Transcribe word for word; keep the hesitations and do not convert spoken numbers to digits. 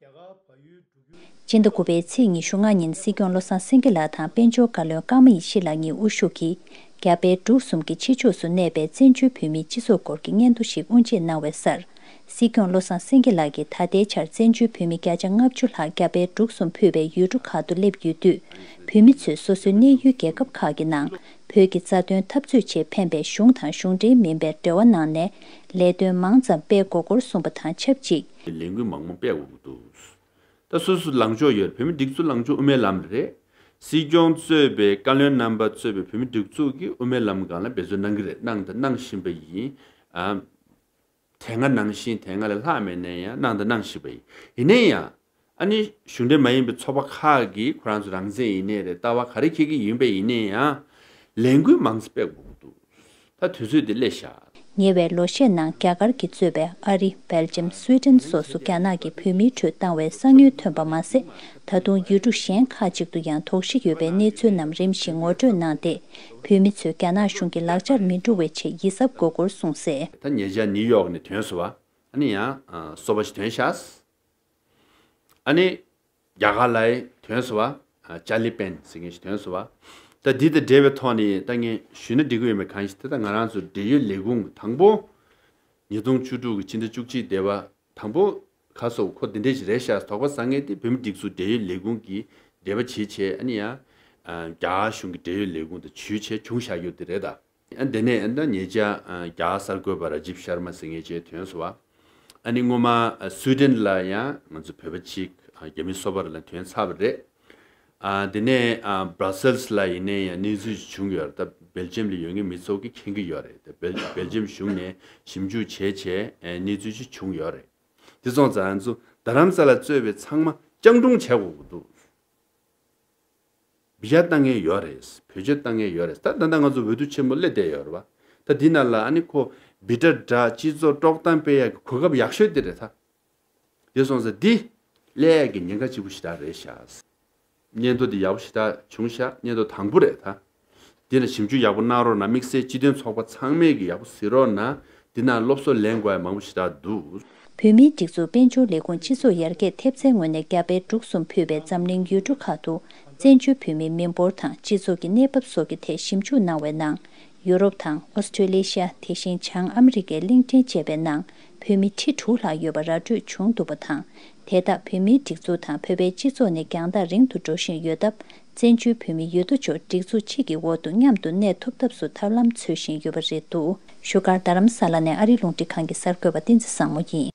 སྤྱི་ཟླ་དགུ་པའི་ཚེས་ཉི་ཤུ་ལྔ་ཉིན་སྲིད་སྐྱོང་བློ་བཟང་སེང་གེ་ལགས་དང་དཔལ་འབྱོར་བཀའ་བློན་ཀརྨ་ཡེ་ཤེས་ལགས་གཉིས་དབུ་བཞུགས་ཀྱིས་རྒྱ་བལ་འབྲུག་གསུམ་གྱི་ཕྱི་ཕྱོགས་སུ་གནས་པའི་བཙན་བྱོལ་བོད་མིའི་སྤྱི་ཚོགས་སྐོར་གྱི་སྙན་ཐོ་ཞིག་དབུ་འབྱེད་གནང་བའི་སར། སྲིད་སྐྱོང་བློ་བཟང་སེང་གེ་ལགས་ཀྱིས་ད་ལྟའི་ཆར་བཙན་བྱོལ་བོད་མི་བརྒྱ་ཆ་ལྔ་བཅུ་ལྷག་རྒྱ་བལ་འབྲུག་གསུམ་ཕུད་པའི་ཡུལ་གྲུ་ཁག་ཏུ་སླེབས་ཡོད་དུས། བོད་མི་ཚོས་སོ་སོའི་གནས་ཡུལ་རྒྱལ་ཁབ་ཁག་གི་ནང་བོད་ཀྱི་རྩ་དོན་འཐབ་རྩོད་ཆེད་ཕན་པའི་གཞུང་དང་གཞུང་འབྲེལ་མིན་པའི་འབྲེལ་བ་གནང་ནས་ལས་དོན་མང་ཙམ་སྤེལ་དགོས་སྐོར་གསུངས་པ་དང་ཆབས་ཅིག། ལས་འགུལ་མང་པོ་སྤེལ་དགོས་ཀྱི་འདུག། ད་སོ་སོ་ལངས་ཕྱོགས་ཡོད་རེད། བོད་མི་སྒྲིག་འཛུགས་ལངས་ཕྱོགས་དབུ་མའི་ལམ་རེད། སྲིད་སྐྱོང་གཙོས་པའི་བཀའ་བློན་རྣམ་པ་གཙོས་པའི་བོད་མི་སྒྲིག་འཛུགས་ཀྱིས་དབུ་མའི་ལམ་སྒང་ལ་འབད་རྩོལ་གནང་གི་རེད། གནང་དང་གནང་བཞིན་པ་ཡིན། ཨ། དེ་སྔ་ནང་བཞིན་དེ་སྔ་ལས་ལྷག་མེད་ན་ཡང་གནང་དང་གནང་བཞིན་པ་ཡིན། ཡིན་ན་ཡང་། ཨ་ནི་གཞུང་འབྲེལ་མ་ཡིན་པའི་ཚོགས་པ་ཁག་གིས་ཁོ་རང་ཚོ་རང་བཙན་ཡིན་ནའི་རེད། ལྟ་བ་ག་རེ་འཁྱེར་གྱི་ཡིན་པ་ཡིན་ནའི་ཡང་། ལས་འགུལ་མང་ཙམ་སྤེལ་དགོས་ཀྱི་འདུག། ད་དུས་ཚོད་འདི་སླེབས་ཤག། ཉེ་བའི་ལོ་ཤས་ནང་རྒྱ་གར་གྱིས་གཙོས་པའི་ཨ་རི། སྦེལ་ཇམ། སུའི་ཌེན་སོགས་སུ་རྒྱ་ནག་གིས་བོད་མིའི་ཁྲོད་བཏང་བའི་གསང་ཉུལ་ཐོན་པ་མ་ཟད། ད་དུང་ཡུལ་གྲུ་གཞན་ཁག་ཅིག་ཏུ་ཡང་དོགས་གཞི་ཡོད་པའི་གནས་ཚུལ་རྣམས་རིམ་བཞིན་ངོ་སྤྲོད་གནང་སྟེ། བོད་མི་ཚོས་རྒྱ་ནག་གཞུང་གི་ལག་ཆར་མི་འགྲོ་བའི་ཆེད་ཡིད་གཟབ་དགོས་སྐོར་གསུངས་གསལ། ད་ཉེ་ཆར་ནིའུ་ཡོག་ནས་ཐོན་སོང་བ། ཨ་ནི་ཡང་ཨ་སོ་པ་ཞིག་ཐོན་ཤག། ཨ་ནི་རྒྱ་གར་ལའི་ཐོན་སོང་བ། ཨ་ཅར་ལི་པེན་ཟེར་མཁན་ཞིག་ཐོན་སོང་བ། ད་འདི་དང་འབྲེལ་བའི་ཐོག་ནས་ད་ངས་ཞུས་ན་འགྲིག་གི་ཡོད་མེད་གང་ཞིག་དེ། ད་ང་རང་ཚོ་འབྲེལ་ཡོད་ལས་ཁུངས་དང་པོ་ཉིས་སྟོང་བཅུ་དྲུག་གི་ཕྱི་ཟླ་བཅུ་གཅིག་འདས་པ་དང་པོ་ཁ་སོགས་ཁོ་འདི་འདྲས་ཞིག་རེད་ཤག་དོགས་པ་ཟ་མཁན་དེ་བོད་མི་སྒྲིག་འཛུགས་འབྲེལ་ཡོད་ལས་ཁུངས་ཀྱིས་འབྲེལ་བ་བྱེད་བྱས། ཨ་ནི་ཡང་རྒྱ་གཞུང་གི་འབྲེལ་ཡོད་ལས་ཁུངས་དང་ཇུས་བྱས་བྱུང་བཞག་རྒྱུ་དེ་རེད་ད། ཨ་དེ་ནས་ཨ་ད་ཉེ་ཆར་ཨ་རྒྱ་གསར་འགོད་པ་ར་ཇིབ་ཤར་མ་ཟེར་མཁན་ཅིག་ཐོན་སོང་བ། ཨ་ནི་སྔོན་མ་ཨ་སུའི་ཌེན་ལ་ཡང་ང་ཚོ་བོད་པ་གཅིག་ཨ་རྒྱ་མི་སོ་པ་རེ་ལ་ཐོན་ཚར་བ་རེད། ཨ་དེ་ནས་ཨ་བྷ་ར་སེལ་སི་ལ་ཡིན་ནའི་ཡང་གནས་ཚུལ་ཅིག་བྱུང་ཡོད་རེད། ད་སྦེལ་ཇམ་ལ་ཡོད་མཁན་མི་ཚོ་གིས་མཁྱེན་གྱི་ཡོད་རེད། ད་སྦེལ་སྦེལ་ཇམ་གཞུང་ནས་ཞིབ་འཇུག་བྱས་བྱས་ཨ་གནས་ཚུལ་ཅིག་བྱུང་ཡོད་རེད། དེ་སོང་ཙང་ང་ཚོ་རྡ་རམ་ས་ལ་གཙོས་པའི་ཚང་མ་སྤྱང་གྲུང་བྱེད་དགོས་ཀྱི་འདུག། བི་ཇ་བཏང་མཁན་ཡོད་རེད། བེད་སྤྱོད་བཏང་མཁན་ཡོད་རེད། ད་ད་ལྟ་ང་ཚོ་འོས་བསྡུ་ཆེན་མོ་སླེབས་བསྡད་ཡོད་རེད་བ། ད་འདི་ནང་ལ་ཨ་ནི་ཁོ་བི་ཊ་འདྲ་སྤྱི་ཚོགས་དཀྲོག་གཏམ་སྤེལ་ཡག་གི་གོ་སྐབས་ཡག་ཤོས་དེ་རེད་ད། དེ་སོང་ཙང་འདི་སླེབས་ཡག་གི་ཉེན་ཁ་ལྕི་པོ་ཞེ་དྲག་རེད་ཤག། སྙན་ཐོ་འདི་ཡག་པོ་ཞེ་དྲག་བྱུང་ཤག། སྙན་ཐོ་དང་པོ་རེད་ད། འདི་ལ་ཞིབ་འཇུག་ཡག་པོ་གནང་རོགས་གནང་། དམིགས་བསལ་སྤྱི་མཐུན་ཚོགས་པ་ཚང་མས་ཀྱི་ཡག་པོ་གཟིགས་རོགས་གནང་། འདི་ནང་སློབ་གསོ་ལེན་དགོས་ཡག་མང་པོ་ཞེ་དྲག་འདུག། བོད་མིའི་སྒྲིག་འཛུགས་དཔལ་འབྱོར་ལས་ཁུངས་སྤྱི་ཚོགས་ཡར་རྒྱས་ཐེབས་རྩའི་ངོས་ནས་རྒྱ་བལ་འབྲུག་གསུམ་ཕུད་པའི་འཛམ་གླིང་ཡུལ་གྲུ་ཁག་ཏུ་བཙན་བྱོལ་བོད་མིའི་མི་འབོར་དང་སྤྱི་ཚོགས་ཀྱི་གནས་བབ་སོགས་ཀྱི་ཐད་ཞིབ་འཇུག་གནང་བའི་ནང་། ཡུ་རོབ་དང་ཨོ་སི་ཁྲུ་ལི་ཤ། དེ་བཞིན་བྱང་ཨ་མི་རི་ཀའི་གླིང་ཕྲན་བཅས་པའི་ནང་བོད་མི་ཁྲི་དྲུག་ལྷག་ཡོད་པ་ར་སྤྲོད་བྱུང་འདུག་པ་དང་། དེ་དག་བོད་མིའི་སྒྲིག་འཛུགས་དང་བོད་པའི་སྤྱི་ཚོགས་ནས་རྒྱང་ཐག་རིང་དུ་འགྲོ་བཞིན་ཡོད་སྟབས། བཙན་བྱོལ་བོད་མི་ཡོད་དོ་ཅོག་སྒྲིག་འཛུགས་གཅིག་གི་འོག་ཏུ་མཉམ་དུ་གནས་ཐུབ་ཐབས་སུ་ཐབས་ལམ་འཚོལ་བཞིན་ཡོད་པ་རེད་འདུག། བཞུགས་སྒར་རྡ་རམ་ས་ལ་ནས་ཨ་རིའི་རླུང་འཕྲིན་ཁང་གི་གསར་འགོད་པ་བསྟན་འཛིན་བཟང་མོ་ཡིན།